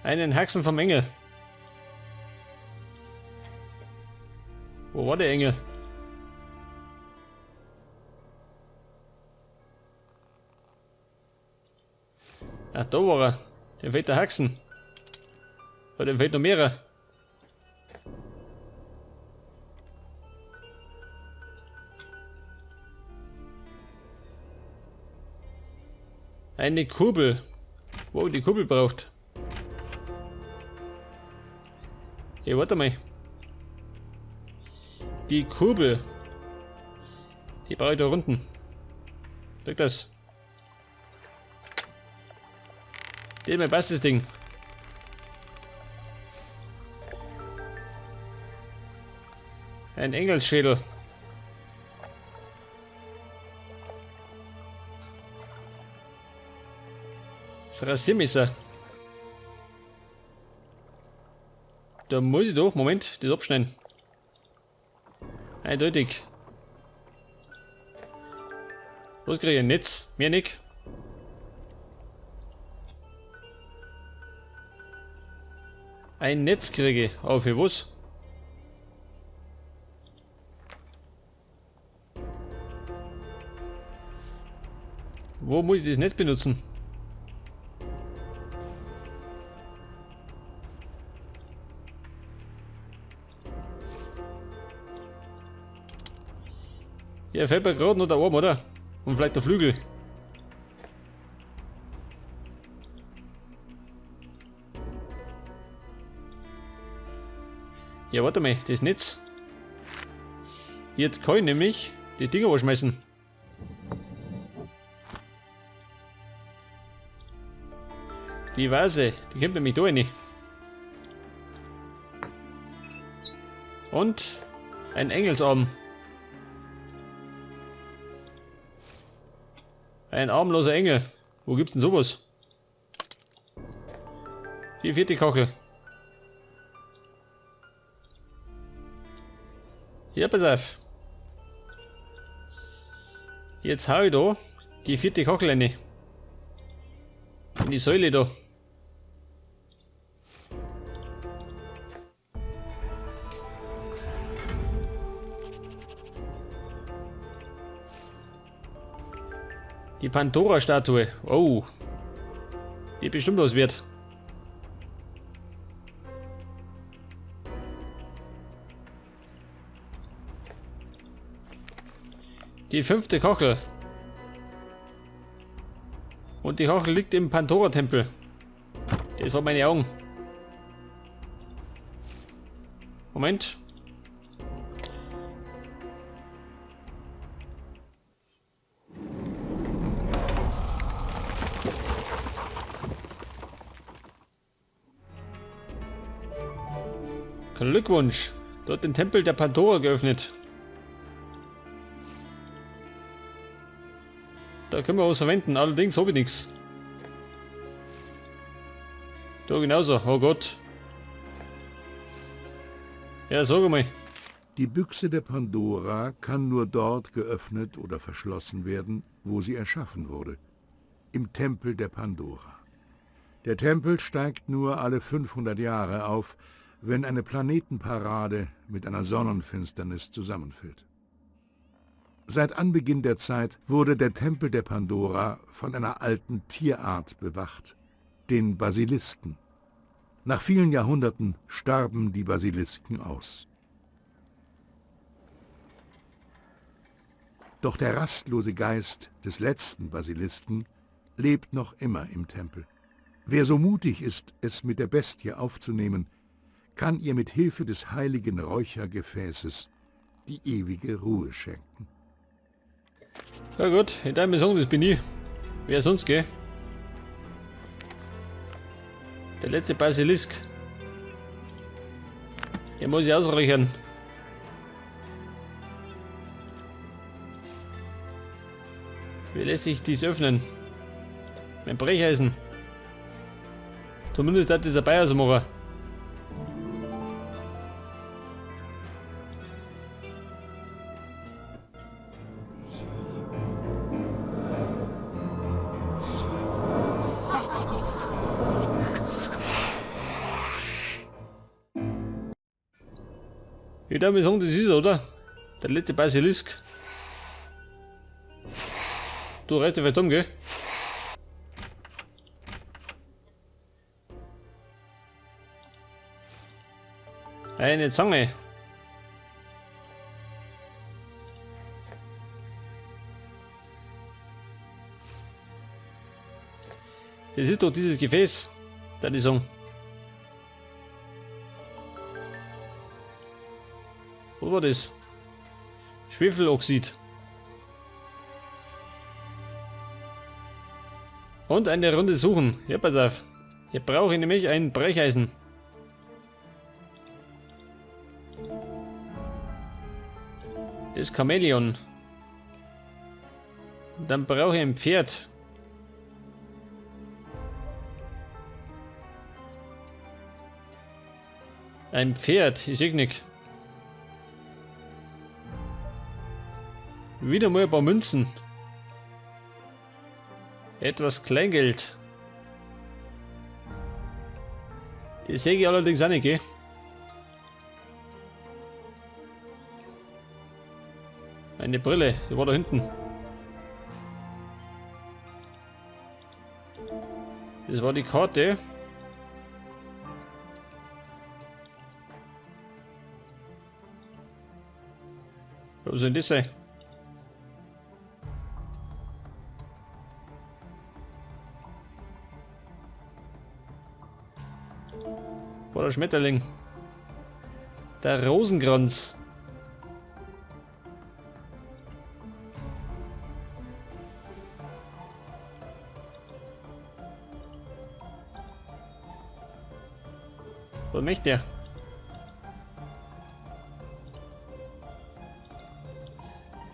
Einen Haxen vom Engel. Wo war der Engel? Ach, da war er. Dem fehlt der Haxen. Oh, dem fehlt noch mehrere. Eine Kurbel. Wow, die Kurbel braucht. Hey, warte mal. Die Kurbel. Die brauche ich da unten. Drück das. Das ist mein bestes Ding. Ein Engelsschädel. Das Rasiermesser. Da muss ich doch, Moment, das abschneiden. Eindeutig. Was kriege ich? Ein Netz? Mehr nicht. Ein Netz kriege ich. Aber für was? Wo muss ich das Netz benutzen? Ja, fällt mir gerade noch der Arm, oder? Und vielleicht der Flügel. Ja, warte mal, das Netz. Jetzt kann ich nämlich die Dinger schmeißen. Die Vase, die kommt nämlich da rein. Und ein Engelsarm. Ein armloser Engel. Wo gibt's denn sowas? Die vierte Kachel. Ja, pass auf. Jetzt hau ich da die vierte Kachel rein. In die Säule da. Die Pandora-Statue. Oh. Die bestimmt was wert. Die fünfte Kachel. Und die Kachel liegt im Pandora-Tempel. Das vor meine Augen. Moment. Glückwunsch! Dort den Tempel der Pandora geöffnet. Da können wir was verwenden, allerdings habe ich nichts. Da genauso, oh Gott. Ja, sag mal. Die Büchse der Pandora kann nur dort geöffnet oder verschlossen werden, wo sie erschaffen wurde. Im Tempel der Pandora. Der Tempel steigt nur alle 500 Jahre auf, wenn eine Planetenparade mit einer Sonnenfinsternis zusammenfällt. Seit Anbeginn der Zeit wurde der Tempel der Pandora von einer alten Tierart bewacht, den Basilisken. Nach vielen Jahrhunderten starben die Basilisken aus. Doch der rastlose Geist des letzten Basilisken lebt noch immer im Tempel. Wer so mutig ist, es mit der Bestie aufzunehmen, kann ihr mit Hilfe des heiligen Räuchergefäßes die ewige Ruhe schenken. Ja gut, in deinem Song, das bin ich. Wer sonst, gell? Der letzte Basilisk. Den muss ich ausräuchern. Wie lässt sich dies öffnen? Mein Brecheisen. Zumindest hat dieser Bayer so machen. Ich darf mir sagen, das ist er, oder? Der letzte Basilisk. Du reißt dich vielleicht um, gell? Eine Zange. Das ist doch dieses Gefäß, da die sagen. Wo war das? Schwefeloxid. Und eine Runde suchen. Ja, pass auf. Hier brauche ich nämlich ein Brecheisen. Das Chamäleon. Und dann brauche ich ein Pferd. Ein Pferd, ich seh nix. Wieder mal ein paar Münzen. Etwas Kleingeld. Das sehe ich allerdings auch nicht, gell? Eine Brille, die war da hinten. Das war die Karte. Wo soll denn das sein? War der Schmetterling. Der Rosenkranz. Was möchte der?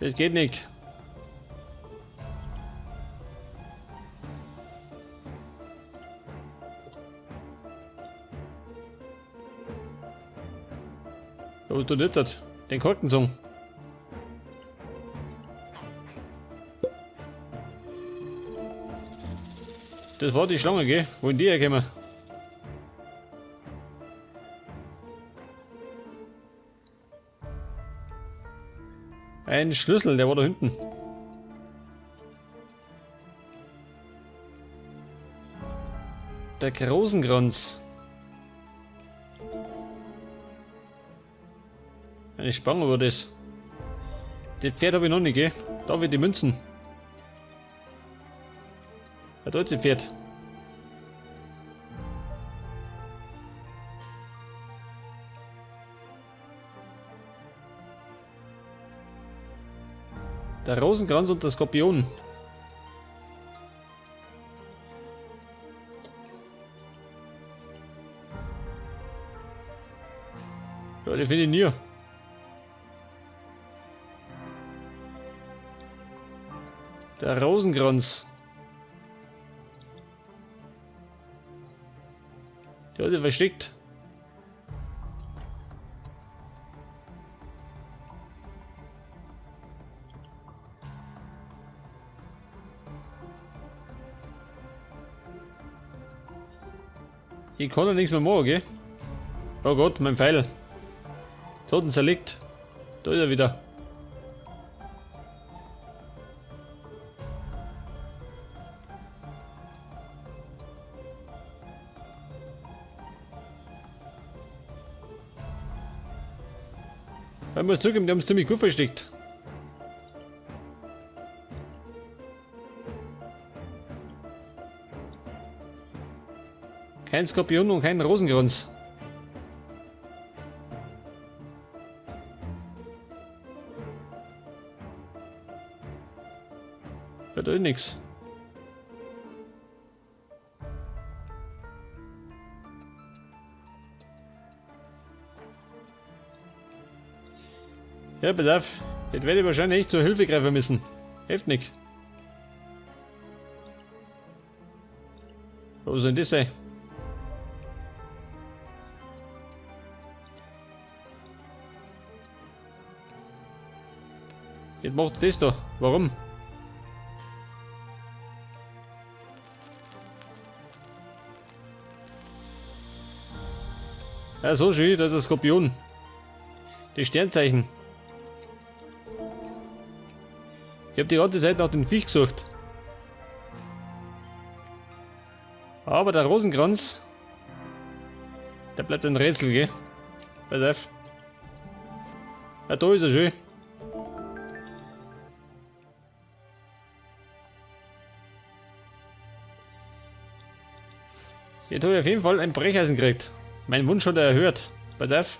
Das geht nicht. Was tut jetzt? Den Korkensong. Das war die Schlange, gell? Wo in die herkommen? Ein Schlüssel, der war da hinten. Der Rosenkranz. Eine Spange war das. Das Pferd habe ich noch nicht, gell? Da wird die Münzen. Ja, da ist das Pferd. Der Rosenkranz und der Skorpion. Ja, die finde ich nie. Der Rosenkranz. Der hat sich versteckt. Ich kann ja nichts mehr machen, gell? Oh Gott, mein Pfeil. Toten zerlegt. Da ist er wieder. Ich muss zugeben, die haben es ziemlich gut versteckt. Kein Skorpion und kein Rosenkranz. Ja, da ist nix. Ja, pass auf. Jetzt werde ich wahrscheinlich echt zur Hilfe greifen müssen. Hilft nix. Wo soll denn das sein? Jetzt macht das da. Warum? Ja, so schön, das ist ein Skorpion. Die Sternzeichen. Ich habe die ganze Zeit nach dem Viech gesucht. Aber der Rosenkranz, der bleibt ein Rätsel, gell? Pass auf. Ja, da ist er schön. Jetzt habe ich auf jeden Fall ein Brecheisen gekriegt. Mein Wunsch hat er erhört. Pass auf.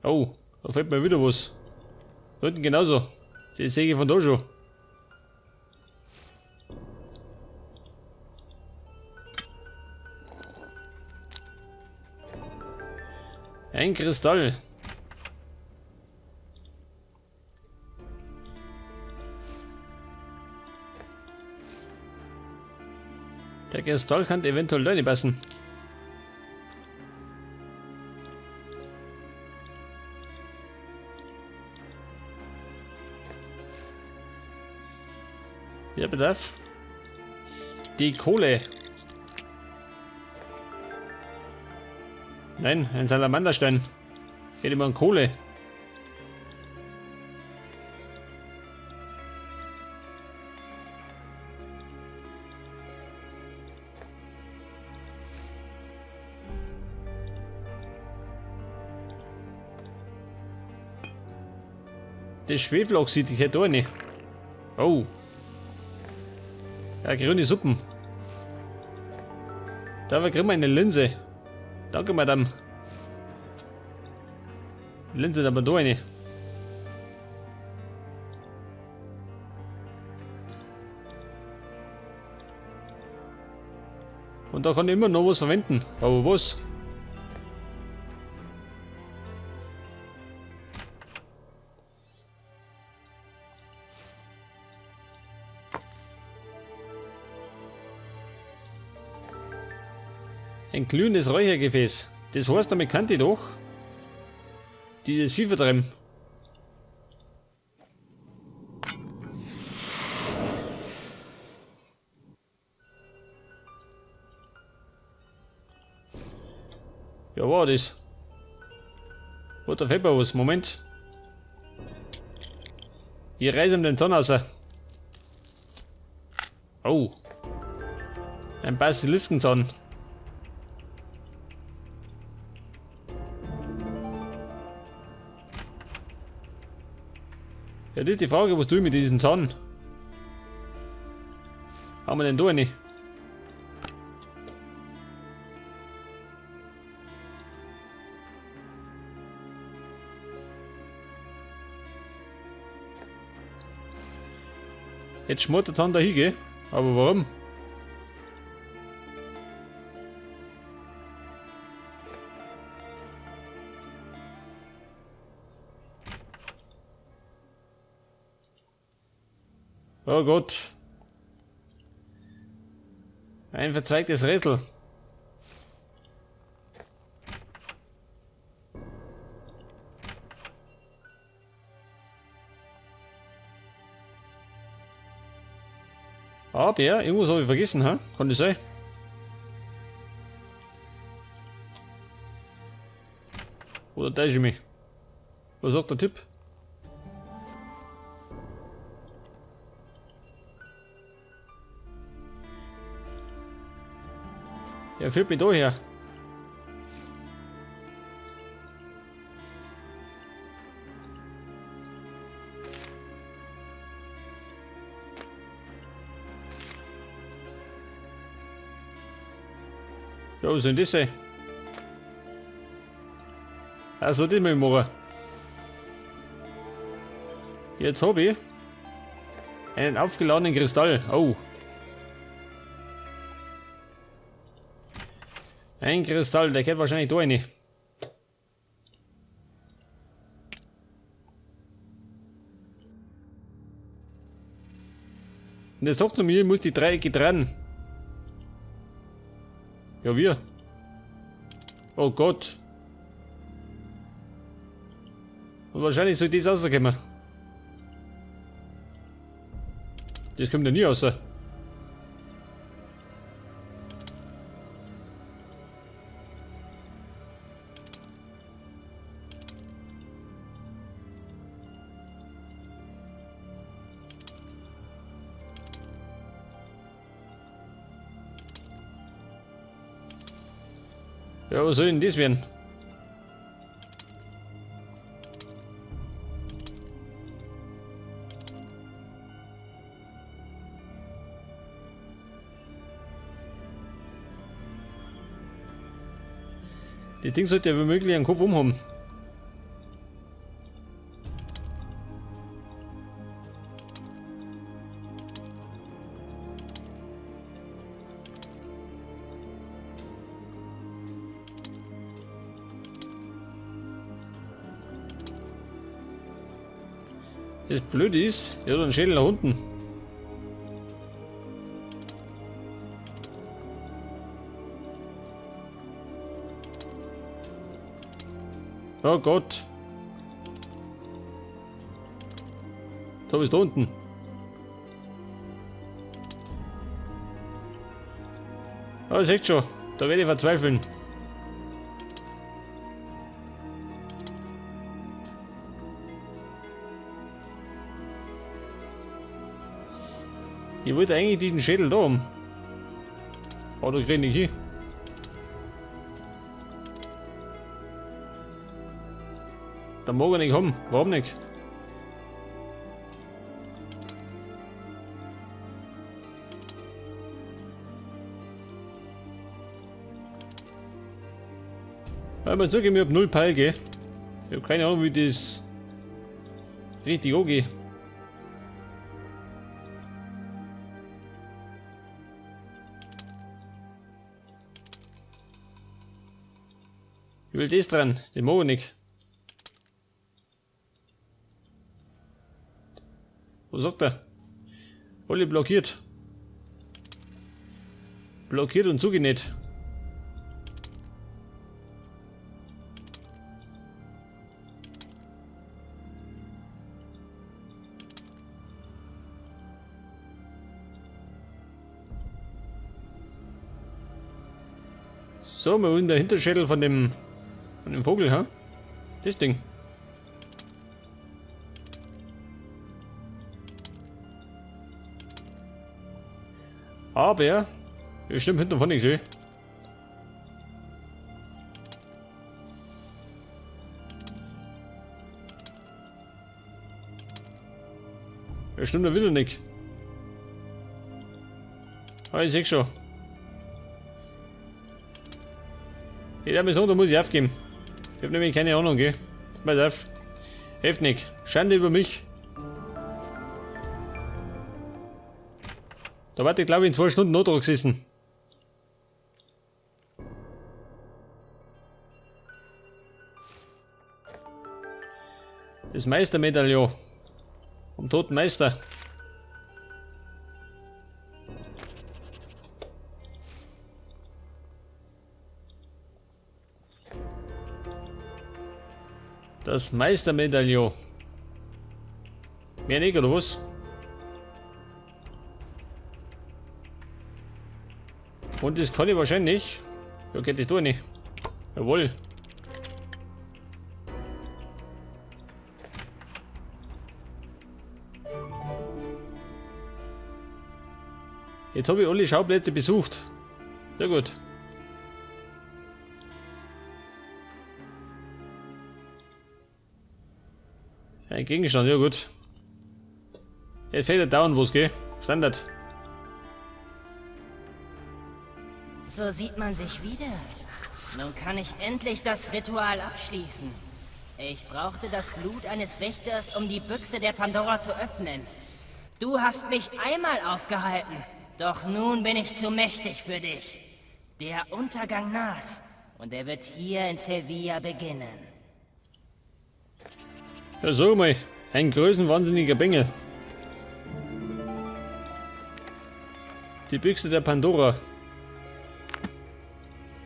Oh, da fällt mir wieder was. Da hinten genauso. Die sehe ich von da schon. Ein Kristall. Der Kristall kann eventuell da nicht passen. Ja, bedarf. Die Kohle. Nein, ein Salamanderstein. Geht immer an Kohle. Das Schwefeloxid, ich hätte auch nicht. Oh. Ja, grüne Suppen. Da kriegen wir eine Linse. Danke, Madame. Linse aber da eine. Und da kann ich immer noch was verwenden. Aber was? Ein glühendes Räuchergefäß. Das heißt, damit kann ich doch dieses Vieh vertreiben. Ja, war das? What the fuck was? Moment. Ich reiß ihm den Zahn raus. Oh. Ein Basiliskenzahn. Ja, das ist die Frage, was tue ich mit diesem Zahn? Haben wir denn da eine? Jetzt schmort der Zahn da hin, gell? Aber warum? Oh Gott. Ein verzweigtes Rätsel. Aber irgendwas habe ich vergessen, hä? Kann das sein? Oder täusche ich mich? Was sagt der Typ? Der führt mich da her. Ja, was soll denn das sein? Also, das muss ich machen. Jetzt hab ich einen aufgeladenen Kristall. Oh. Ein Kristall, der geht wahrscheinlich da rein. Und er sagt zu mir, ich muss die Dreiecke trennen. Ja, wir. Oh Gott. Und wahrscheinlich soll das rauskommen. Das kommt ja nie raus. Ja, was soll denn das werden? Das Ding sollte ja womöglich einen Kopf umhaben. Das Blöde ist, ich hab einen Schädel nach unten. Oh Gott. Da bist du unten. Oh, seht schon. Da werde ich verzweifeln. Ich wollte eigentlich diesen Schädel da haben. Aber da krieg ich nicht hin. Da mag er nicht haben. Warum nicht? Weil man sagt, ich hab 0 Peil, gell? Ich hab keine Ahnung, wie das richtig angeht. Ich will das dran, den mag ich nicht. Was sagt er? Alle blockiert. Blockiert und zugenäht. So, wir wollen der Hinterschädel von dem Vogel, ha? Das Ding. Aber, das stimmt hinten und vorne nicht schön. Das stimmt da wieder nicht. Ah, ich seh schon. Ich werde mir sagen, da muss ich aufgeben. Ich hab nämlich keine Ahnung, gell? Pass auf. Hilft nicht. Schande über mich. Da warte ich, glaube ich, in 2 Stunden noch dran gesessen. Das Meistermedaillon. Vom toten Meister. Das Meistermedaillon. Mehr nicht, oder was? Und das kann ich wahrscheinlich. Ja, geht das da nicht. Jawohl. Jetzt habe ich alle Schauplätze besucht. Sehr gut. Ein Gegenstand, ja gut. Jetzt fällt der dauernd was, gell? Standard. So sieht man sich wieder. Nun kann ich endlich das Ritual abschließen. Ich brauchte das Blut eines Wächters, um die Büchse der Pandora zu öffnen. Du hast mich einmal aufgehalten, doch nun bin ich zu mächtig für dich. Der Untergang naht und er wird hier in Sevilla beginnen. Ja, sag mal, ein größenwahnsinniger Bengel. Die Büchse der Pandora.